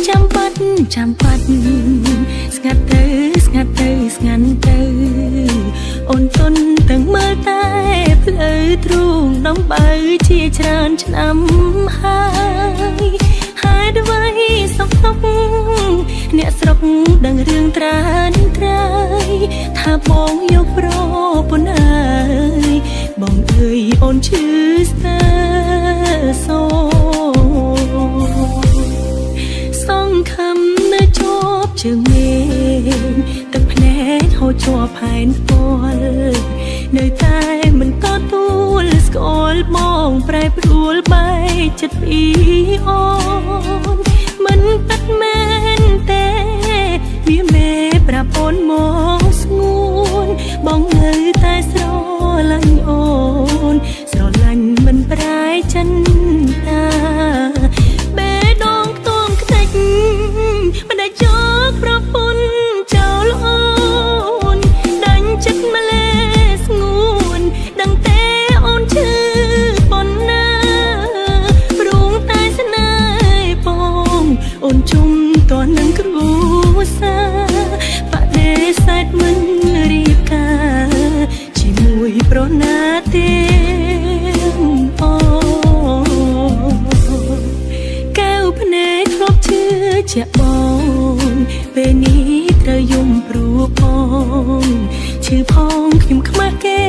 ចាំបាត់ចាំបាត់ស្ងាត់ទៅស្ងាត់ទៅស្ងាត់ទៅអូនទន់ទាំងមើលតែផ្លូវទ្រូងដំបៅជាច្រើនឆ្នាំហើយហេតុអ្វីសុខទុក្ខអ្នកស្រុកដឹងរឿងត្រានត្រើយថាបងយកប្រពន្ធហើយបងអើយអូនឈឺស្ទើសូសងខំនៅជាប់ជើងមេឃទឹកភ្នែកហូរជាប់ផែនពលនៅតែមិនតទួលស្គាល់បងប្រែប្រួលបែកចិត្តពីអូនមិនពិតមែនទេវាមេប្រាប់អូនមកស្ងួនបងនៅតែស្រឡាញ់អូនស្រឡាញ់មិនប្រែចិនតាបេះដូងខ្ទមខ្ទេចមិនដែលចោលប្រពន្ធចោលអូនដាញ់ចិត្តម្លេះស្ងួនដឹងទេអូនឈឺប៉ុណ្ណាព្រោះតែស្នេហ៍បងអូនជុំតនឹងគ្រួសារបដិសេធមិនរៀបការជាមួយប្រណាទេអូកែវភ្នែកធ្លាប់ជឿជាក់បងពេលនេះត្រូវយំព្រោះបងឈឺផងខ្ញុំខ្មាស់គេ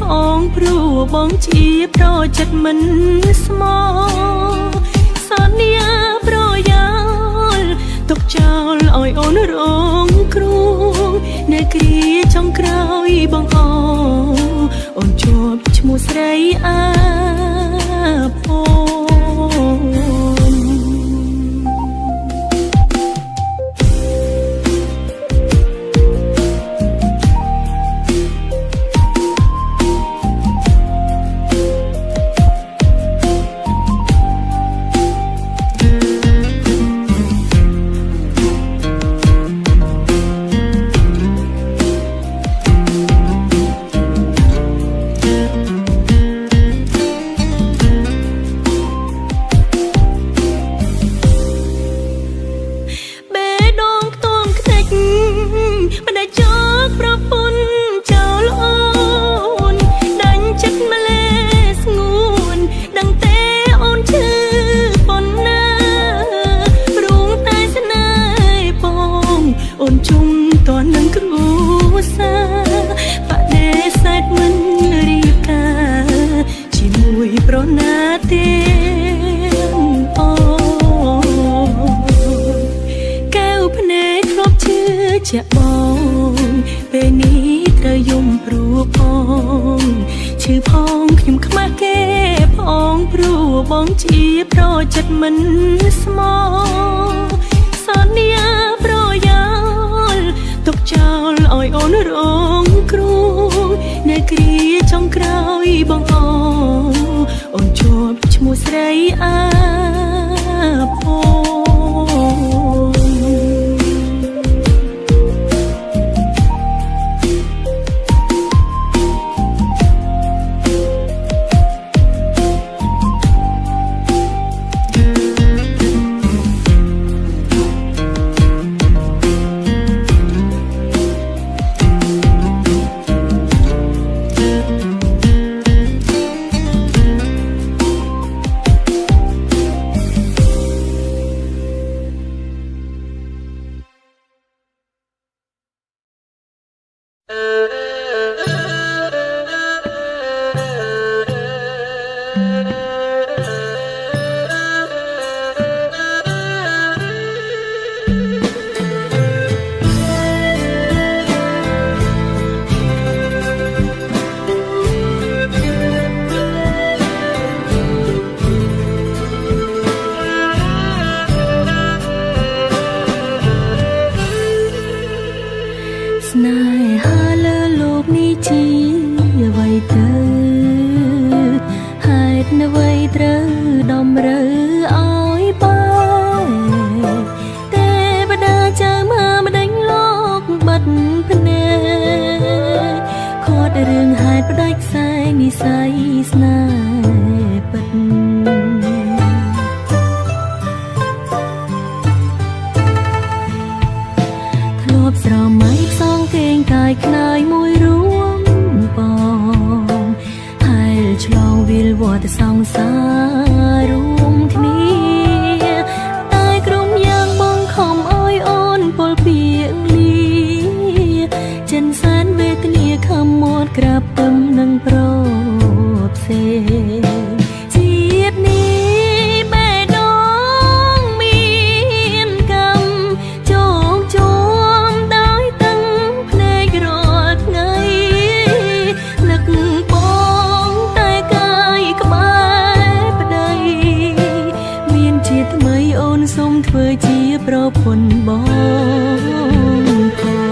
ផងព្រោះបងជាប្រចិត្តមិនស្មោសន្យាប្រយោលទុកចោលឲ្យអូនរងគ្រោះនៅគ្រាចុងក្រោយបងអូអូនជាប់ឈ្មោះស្រីអាភូបេះដូងខ្ទមខ្ទេចមិនដែលចោលប្រពន្ធចោលអូនដាញ់ចិត្តម្លេះស្ងួនដឹងទេអូនឈឺប៉ុណ្ណាព្រោះតែស្នេហ៍បងអូនជុំតនឹងគ្រួសារបដិសេធមិនរៀបការជាមួយប្រណាទេអូកែវភ្នែកធ្លាប់ជឿជាក់បងពេលនេះត្រូវយំព្រោះបងឈឺផងខ្ញុំខ្មាស់គេផងព្រោះបងជាប្រចិត្តមិនស្មោសន្យាប្រយោលទុកចោលឲ្យអូនរងគ្រោះនៅគ្រាចុងក្រោយបងអូអូនជាប់ឈ្មោះស្រីអាភូស្នេហាលើលោកនេះជាអ្វីទៅហេតុអ្វីត្រូវតម្រូវឲ្យបែកទេវតាចៅមកម្ដេញលោកបាត់ភ្នែកខាត់រឿងហេតុផ្ដាច់ខ្សែនិស័យស្នេហ៍ពិត ប្រពន្ធបងផង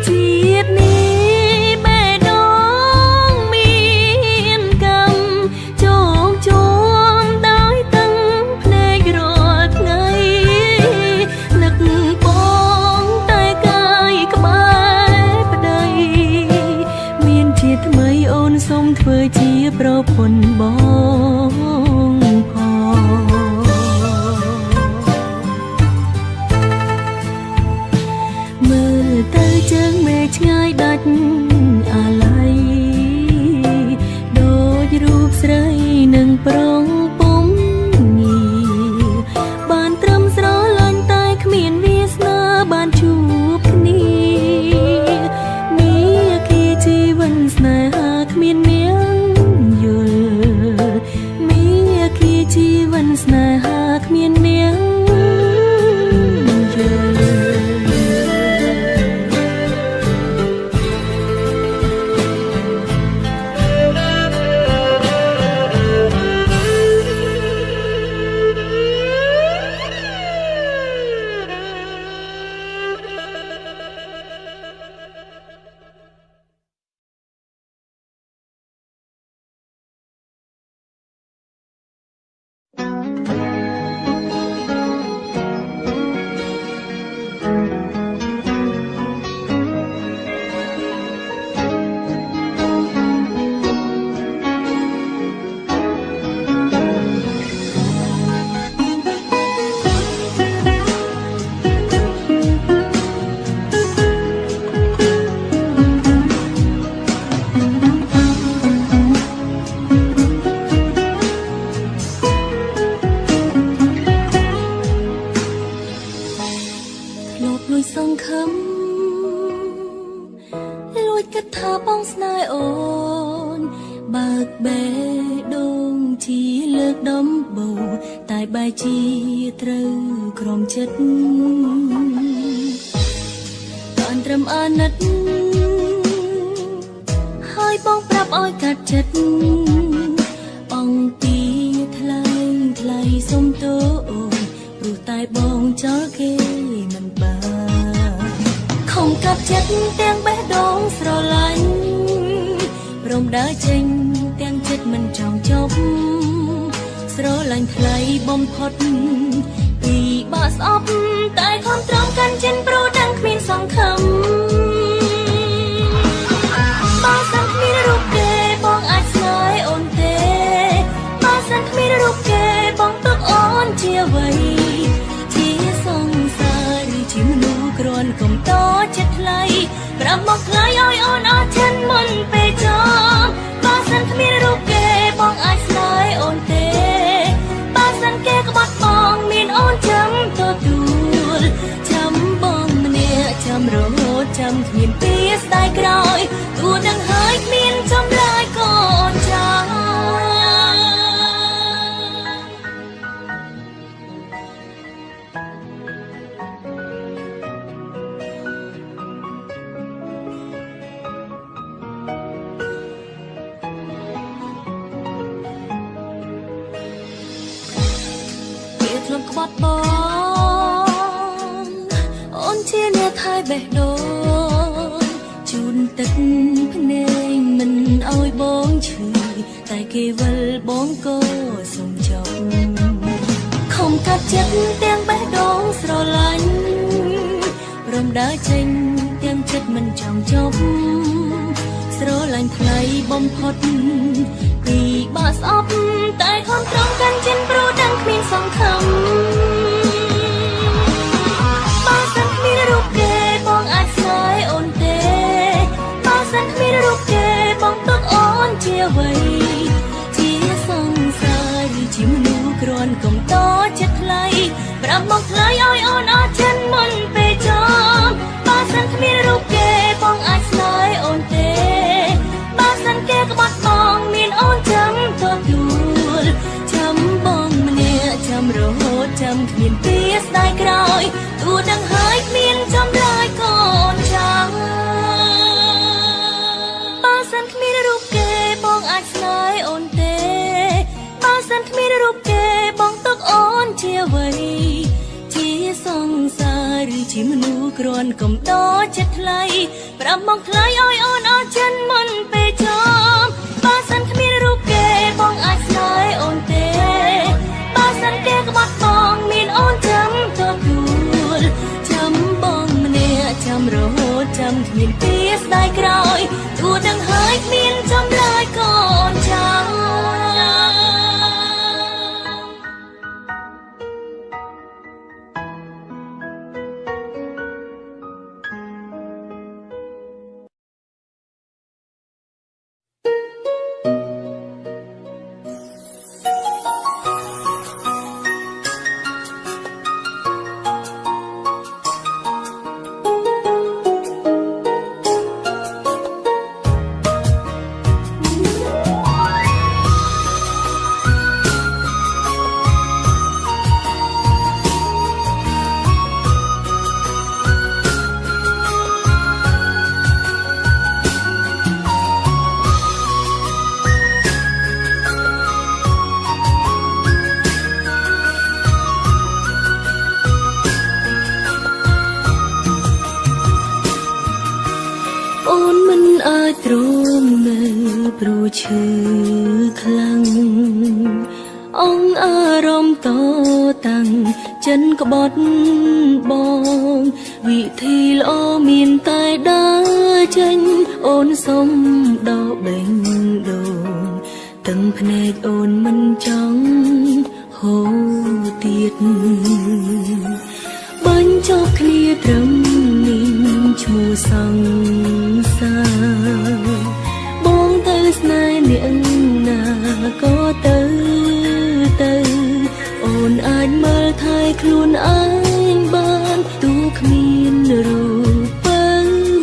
ជាតិនេះបេះដូងមានកម្មជោគជាំដោយទាំងភ្នែករាល់ថ្ងៃនឹកបងតែកាយក្បែរប្តីមានជាថ្មីអូនសូមធ្វើជាប្រពន្ធបងផងមើលទៅជើងមេឃឆ្ងាយដាច់អាល័យដូចរូបស្រីនឹងប្រងពុំងាបានត្រឹមស្រឡាញ់តែគ្មានវាសនាបានជួបគ្នាមាគីជីវិនស្នេហាគ្មាននាងយល់មាគីជីវិនស្នេហាគ្មាននាងយល់ ធ្លាប់លួចសង្ឃឹមលួចគិតថាបងស្នេហ៍អូនបើកបេះដូងជាលើកដំបូងតែបែរជាត្រូវក្រំចិត្តបានត្រឹមអាណិតហើយបងប្រាប់ឲ្យកាត់ចិត្តអង្គពីថ្លែងថ្លៃសុំទោសអូនព្រោះតែបងចោលគេមិនបានខំកាត់ចិត្តទាំងបេះដូងស្រឡាញ់ព្រមដើរចេញទាំងចិត្តមិនចង់ចប់ស្រឡាញ់ថ្លៃបំផុតពីបាក់ស្អប់តែខំទ្រាំកាន់ចិនព្រោះដឹងគ្មានសង្ឃឹមបើសិនគ្មានរូបគេបងអាចស្នេហ៍អូនទេបើសិនគ្មានរូបគេបងទុកអូនជាអ្វីជាសង្សារឬជាមនុស្សគ្រាន់កុំតចិត្តថ្លៃប្រាប់មកថ្លៃឲ្យអូនអស់ចិនមុនពេលចប់បើសិនគ្មានរូបគេបងអាចស្នេហ៍អូនទេបើសិនគេក្បត់បងមានអូនចាំទទួលចាំបងម្នាក់ចាំរហូតចាំគ្មានពីស្ដាយក្រោយទោះដឹងហើយគ្មានចម្លើយក៏អូនចាំគេធ្លាប់ក្បត់បងអូនជាអ្នកថែបេះដូងជូនទឹកភ្នែកមិនឲ្យបងឈឺតែគេវិលបងក៏សុំចប់ខំកាត់ចិត្តទាំងបេះដូងស្រឡាញ់ព្រមដើរចេញទាំងចិត្តមិនចង់ចប់ស្រឡាញ់ថ្លៃបំផុតពីបាក់ស្អប់តែខំត្រង់កាន់ចិនព្រោះដឹងគ្មានសង្ឃឹមបើសិនគ្មានរូបគេបងអាចស្នេហ៍អូនទេបើសិនគ្មានរូបគេបងទុកអូនជាអ្វីជាសង្សារឬជាមនុស្សគ្រាន់កុំតចិត្តថ្លៃប្រាប់មកថ្លៃឲ្យអូនអស់ចិនមុនពេលចប់បើសិនគ្មានរូបគេបងអាចស្នេហ៍អូនទេបើសិនគេក្បត់បង ជាមនុស្សគ្រាន់កំដរចិត្តថ្លៃប្រាប់មកថ្លៃឲ្យអូនអស់ចិនមុនពេលចំបើសិនគ្មានរូបគេបងអាចស្នេហ៍អូនទេបើសិនគេក្បត់បងមានអូនចាំទទួលចាំបងម្នាក់ចាំរហូតចាំគ្មានពីស្ដាយក្រោយទោះដឹងហើយគ្មានចម្លើយក៏អូនចាំ អូនមិនអាចទ្រាំនៅព្រោះឈឺខ្លាំងអង្គអារម្មណ៍តតាំងចិនក្បត់បងវិធីល្អមានតែដើរចេញអូនសុំដោបេងដូងទាំងភ្នែកអូនមិនចង់ហូរទៀតបាញ់ចប់គ្នាត្រឹមនេះឈ្មោះសង្សារបងទៅស្នេហ៍អ្នកណាក៏ទៅទៅអូនអាចមើលថែខ្លួនឯងបានទោះគ្មានរូបពៅ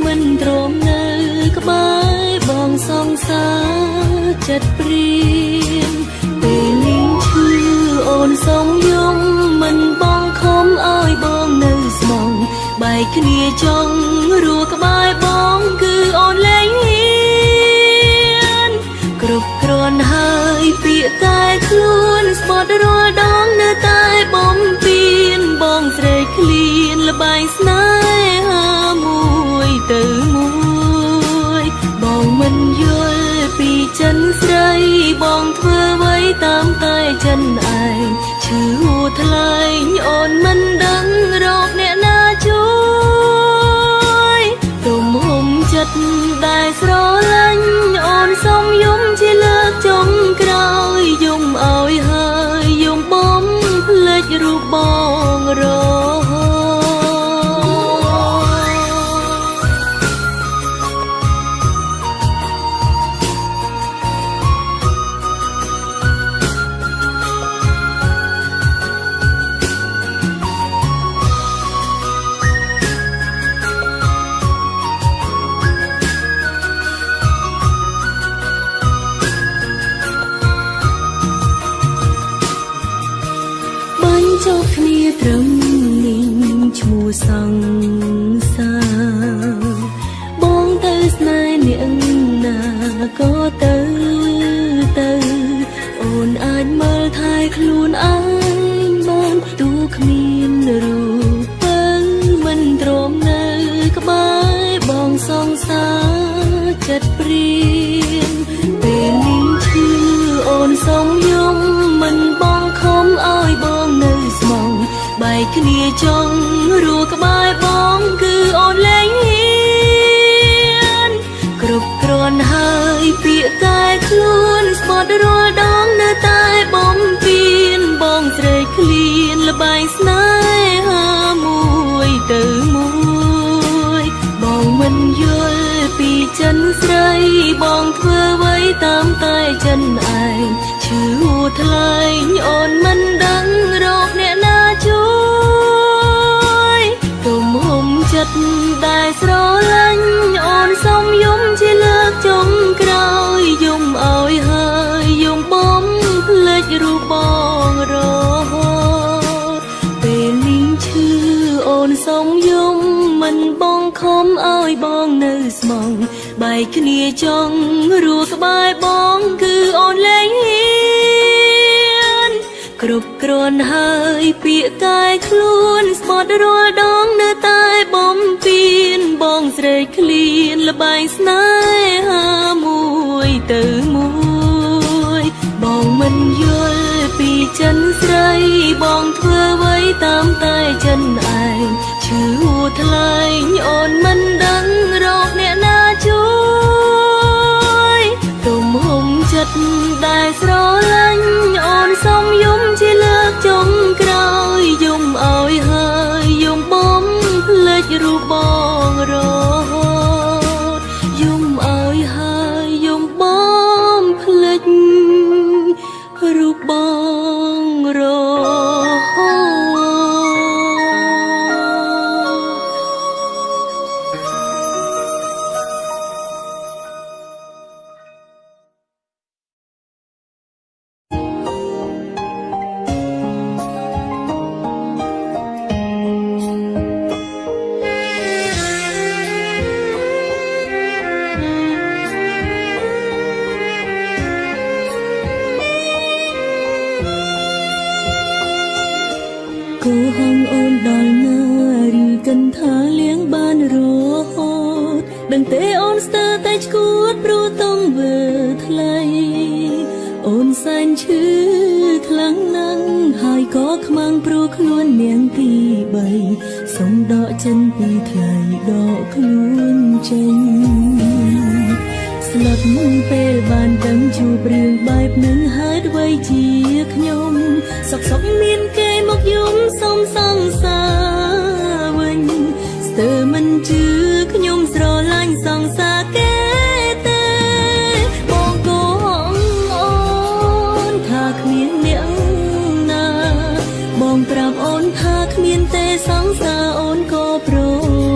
មិនទ្រាំនៅក្បែរបងសង្សារចិត្តព្រៀងពេលនេះឈឺអូនសុំយំមិនបងខំឲ្យបងនៅស្មងបែកគ្នាចង់រួក្បែរបងគឺអូនលែងហ៊ានគ្រប់គ្រាន់ហើយពាក្យកែខ្លួនស្បត់រាល់ដងនៅតែបំពេញបងស្រែកឃ្លានលបែងស្នេហាមួយទៅមួយបងមិនយល់ពីចិនស្រីបងធ្វើអ្វីតាមតែចិនឯងឈឺហួថ្លែងអូនមិនដឹងរកអ្នកណាជួយទំហំចិត្តដែលស្រឡាញ់អូនសុំយំជាលើកចុងក្រោយយំឲ្យហើយយំបំភ្លេចរូបបងរហូត បាញ់ចប់គ្នាត្រឹមនេះឈ្មោះសង្សារបងទៅស្នេហ៍អ្នកណាក៏ទៅទៅអូនអាចមើលថែខ្លួនឯងបានទោះគ្មានរូបពៅមិនទ្រាំនៅក្បែរបងសង្សារចិត្តព្រៀងពេលនេះឈឺអូនសុំយំមិនបងខំឲ្យបងនៅស្មងបែកគ្នាចង់រួក្បែរបងគឺអូនលែងហ៊ានគ្រប់គ្រាន់ហើយពាក្យកែខ្លួនស្បត់រាល់ដងនៅតែបំពេញបងស្រែកឃ្លានលបែងស្នេហាមួយទៅមួយបងមិនយល់ពីចិនស្រីបងធ្វើអ្វីតាមតែចិនឯងឈឺហួថ្លែងអូនមិនដឹងរកអ្នកណាជួយទំហំចិត្តដែលស្រឡាញ់អូនសុំយំជាលើកចុងក្រោយយំឲ្យហើយយំបំភ្លេចរូបបងរហូតពេលនេះឈឺអូនសុំយំមិនបងខំឲ្យបងនៅស្មងបែកគ្នាចង់រួក្បែរបងគឺអូនលែងហ៊ានគ្រប់ គ្រប់គ្រាន់ហើយពាក្យកែខ្លួនស្បត់រាល់ដងនៅតែបំពេញបងស្រែកឃ្លានលបែងស្នេហាមួយទៅមួយបងមិនយល់ពីចិនស្រីបងធ្វើអ្វីតាមតែចិនឯងឈឺហួថ្លែងអូនមិនដឹងរកអ្នកណាជួយទំហំចិត្តដែលស្រឡាញ់អូនសុំយំជាលើកចុងក្រោយយំឲ្យហើយយំបំភ្លេចរូបបងរហូតយំឲ្យហើយយំបំភ្លេចរូបបងរហូតគូហងអូនដល់ណាឬកិនថាលៀងបានរហូតដឹងទេអូនស្ទើរតែឈួតព្រោះតងវើថ្លៃអូនសែនឈឺខ្លាំងណាស់ហើយក៏ខ្មាំងព្រោះខ្លួននាងទី3សុំដកចិនពីថ្លៃដកខ្លួនចេញស្លុតពេលបានដឹងជួបរឿងបែបនឹងហេតុអ្វីជាខ្ញុំសុកសុកមានគេមកយំសុំសង្សារវិញស្ទើរមិនជឿខ្ញុំស្រឡាញ់សង្សារគេទេបងកូនអូនថាគ្មានអ្នកណាបងប្រាប់អូនថាគ្មានទេសង្សារអូនក៏ព្រ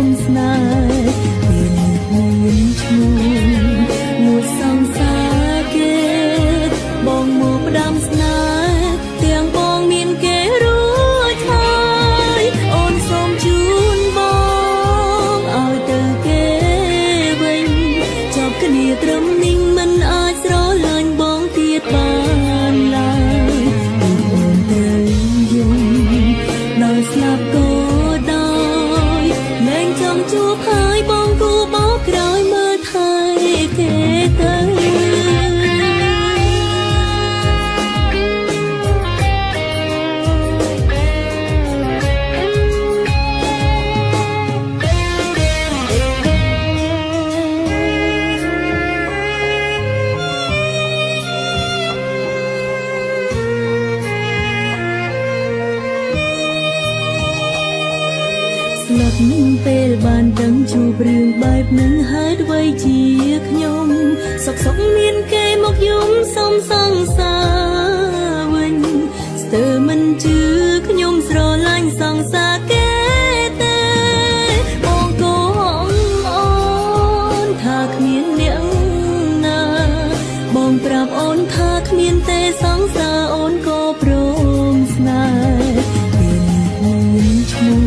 មស្នេហ៍ពេលនេះមានឈ្មោះលួចសង្សារគេបងមកផ្ដាំស្នេហ៍ទាំងបងមានគេរួចហើយអូនសូមជូនបងឲ្យទៅគេវិញចប់គ្នាត្រឹមនេះមិនអាចស្រឡាញ់បងទៀតបានឡើយអូនទៅយំដល់ស្លាប់ក៏ដោយលែងចង់ជួបហើយបងគូបោកក្រោយមើលថែគេទៅស្លុតពេលបានដឹងជួបរឿងបែបនឹងហេតុអ្វីជាខ្ញុំសុកសុកមានគេមកយំសុំសង្សារវិញស្ទើរមិនជឿខ្ញុំស្រឡាញ់សង្សារគេទេបងកូនអូនថាគ្មានអ្នកណាបងប្រាប់អូនថាគ្មានទេសង្សារអូនក៏ព្រមស្នេហ៍ពេលនេះមានឈ្មោះ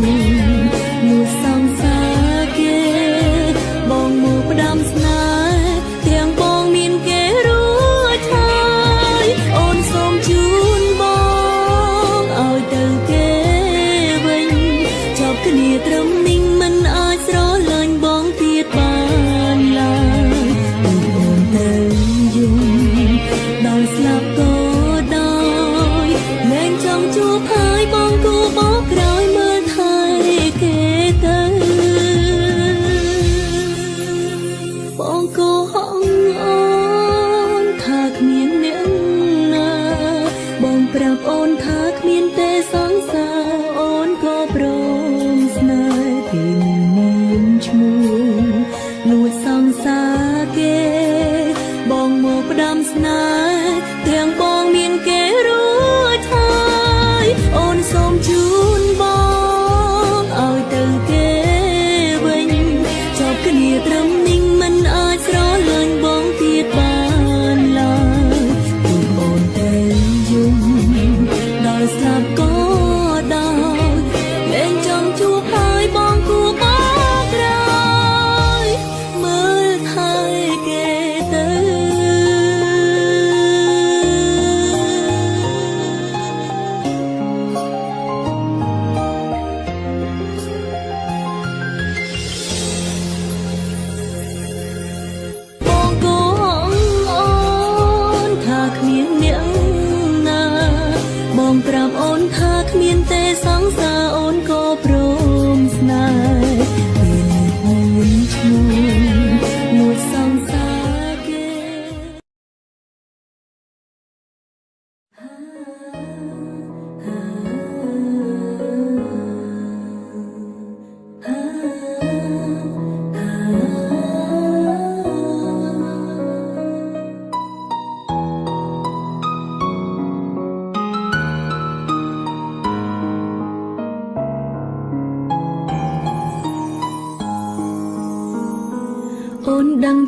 លួចសង្សារគេបងមកផ្ដាំស្នេហ៍ទាំងបងមានគេរួចហើយអូនសូមជូនបងឲ្យទៅគេវិញចប់គ្នាត្រឹមនេះមិនអាចស្រឡាញ់បងទៀតបានឡើយអូនទៅយំដល់ស្លាប់ក៏ដោយលែងចង់ជួបហើយបងគូបោកក្រោយមើលថែគេទៅបងក៏ហងអូនថាគ្មានអ្នកណាបងប្រាប់អូនថាគ្មានទេសង្សារអូនក៏ព្រមស្នេហ៍ពេលនេះមានឈ្មោះលួចសង្សារគេបងមកផ្ដាំស្នេហ៍ទាំងបងមានគេរួចហើយអូនសូមជូនបងឲ្យទៅគេវិញចប់គ្នាត្រឹមនេះមិនអាចស្រឡាញ់បងទៀតបានឡើយទោះអូនទៅយំដល់ស្លាប់ក៏ដោយលែងចង់ជួបហើយបងគួបោកក្រោយមើលថែគេទៅ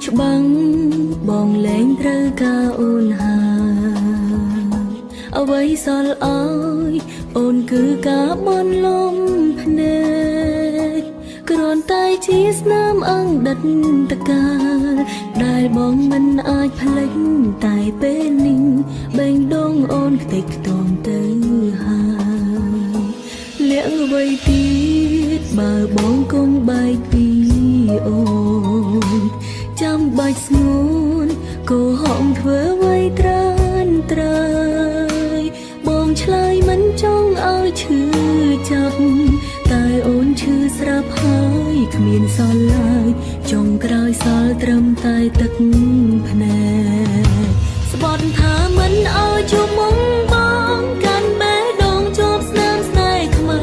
ច្បាំងបងលែងត្រូវការអូនហើយអ្វីសល់អើយអូនគឺការបនលំភ្នែកគ្រាន់តែជាស្នាមអង្គដិតតកាលដែលបងមិនអាចភ្លេចតែពេលនេះបេងដងអូនខ្ទេចខ្ទាំទៅហើយលាក់អ្វីទៀតបើបងគង់បែកពីអូនចាំបាច់ស្ងួនកោហកធ្វើអ្វីត្រានត្រើយបងឆ្លើយមិនចង់ឲ្យឈឺចាប់តែអូនឈឺស្រាប់ហើយគ្មានសល់ឡើយចុងក្រោយសល់ត្រឹមតែទឹកភ្នែកស្បត់ថាមិនឲ្យជួបមុំបងកាន់បេះដូងជាប់ស្នាមស្នេហ៍ខ្មៅ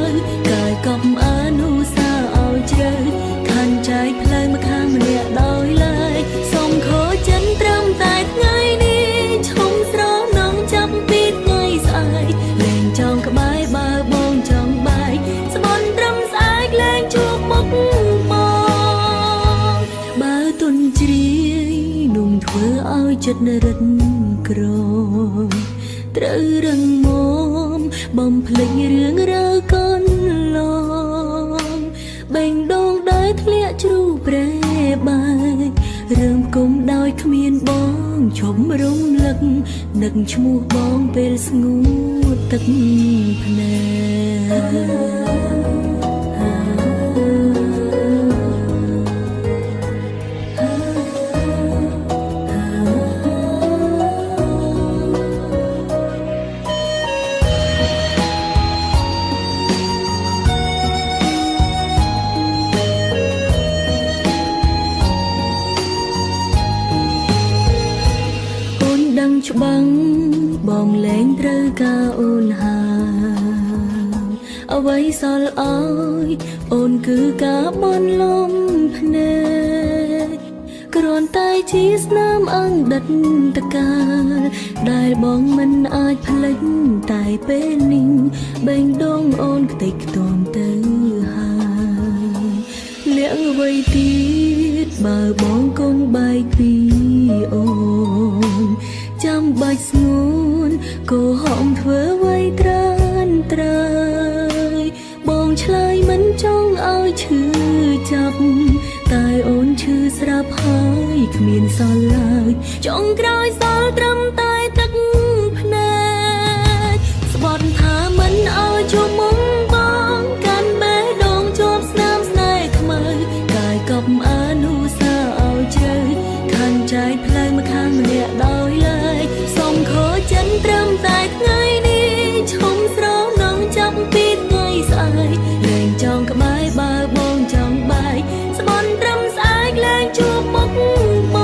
កាយកប់អនុសាឲ្យជ្រៅខានចែកផ្លូវមកខាងម្នាក់ដោយឡើយសូមខចិនត្រឹមតែថ្ងៃនេះឈុំស្រណងចាប់ពីថ្ងៃស្អែកលែងចង់ក្បែរបើបងចង់បែកស្បន់ត្រឹមស្អែកលែងជួបមុខបងបើទុនជ្រាយนุ่มធ្វើឲ្យចិត្តរឹតក្រមត្រូវរឹងមាំបំភ្លេចរឿងរ៉ាវកន្លងបេងដូងដែលធ្លាក់ជ្រូប្រែបែករឿងគុំដោយគ្មានបងឈប់រំលឹកនឹកឈ្មោះបងពេលស្ងួតទឹកភ្នែកអូនដឹងច្បាំងបងលែងត្រូវការអូនហើយអ្វីសល់អើយអូនគឺការបនលំភ្នែកគ្រាន់តែជាស្នាមអង្គដិតតកាលដែលបងមិនអាចភ្លេចតែពេលនេះបេងដូងអូនខ្ទេចខ្ទាំទៅហើយលាក់អ្វីទៀតបើបងគង់បែកពីអូនចាំបាច់ស្ងួនកោហកធ្វើអ្វីត្រានត្រើយបងឆ្លើយមិនចង់ឲ្យឈឺចាប់តែអូនឈឺស្រាប់ហើយគ្មានសល់ឡើយចុងក្រោយសល់ត្រឹមតែទឹកភ្នែកស្បត់ថាមិនឲ្យជួបមុំបងកាន់បេះដូងជាប់ស្នាមស្នេហ៍ខ្មៅកាយកប់អនុសាឲ្យជ្រៅខានចែកផ្លូវមកខាងម្នាក់ដោយឡើយសូមខចិនត្រឹមតែថ្ងៃនេះឈុំស្រណងចាប់ពីថ្ងៃស្អែកលែងចង់ក្បែរបើបងចង់បែកស្បន់ត្រឹមស្អែកលែងជួបមុខប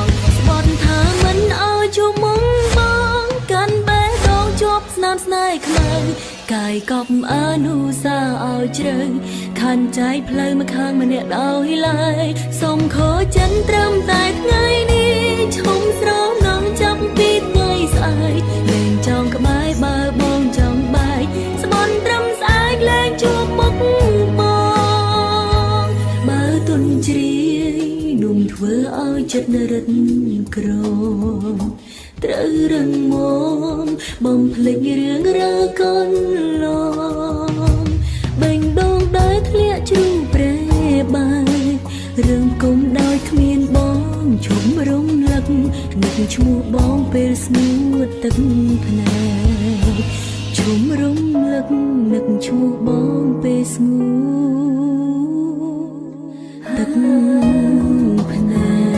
ងស្បន់ថាមិនឲ្យជួបមុខបងកាន់បេះដូងជាប់ស្នាមស្នេហ៍ខ្មៅកាយកប់អនុសាឲ្យជ្រៅខានចែកផ្លូវមកខាងម្នាក់ដោយឡើយសូមខចិនត្រឹមតែថ្ងៃនេះឈុំស្រណងចាប់ពីថ្ងៃស្អែកលែងចង់ក្បែរបើបងចង់បែកស្បន់ត្រឹមស្អែកលែងជួបមុខបងបើទុនជ្រាយนุ่มធ្វើឲ្យចិត្តរឹតក្រមត្រូវរឹងមាំបំភ្លេចរឿងរ៉ាវកន្លងបេងដូងដែលធ្លាក់ជ្រូប្រែបែករឿងគុំដោយគ្មានបងឈប់រំលឹកនឹកឈ្មោះបងពេលស្ងួតទឹកភ្នែកឈប់រំលឹកនឹកឈ្មោះបងពេលស្ងួតទឹកភ្នែក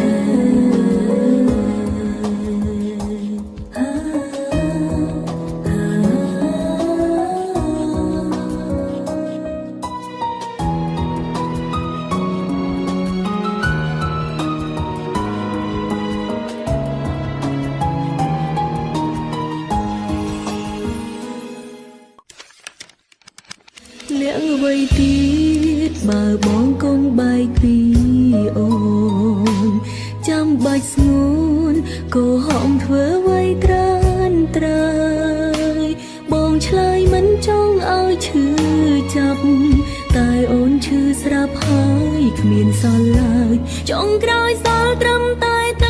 លាក់អ្វីទៀតបើបងគង់បែកពីអូនចាំបាច់ស្ងួនកោហកធ្វើអ្វីត្រានត្រើយបងឆ្លើយមិនចង់ឲ្យឈឺចាប់ តែអូនឈឺស្រាប់ហើយគ្មានសល់ឡើយចុងក្រោយសល់ត្រឹមតែទឹក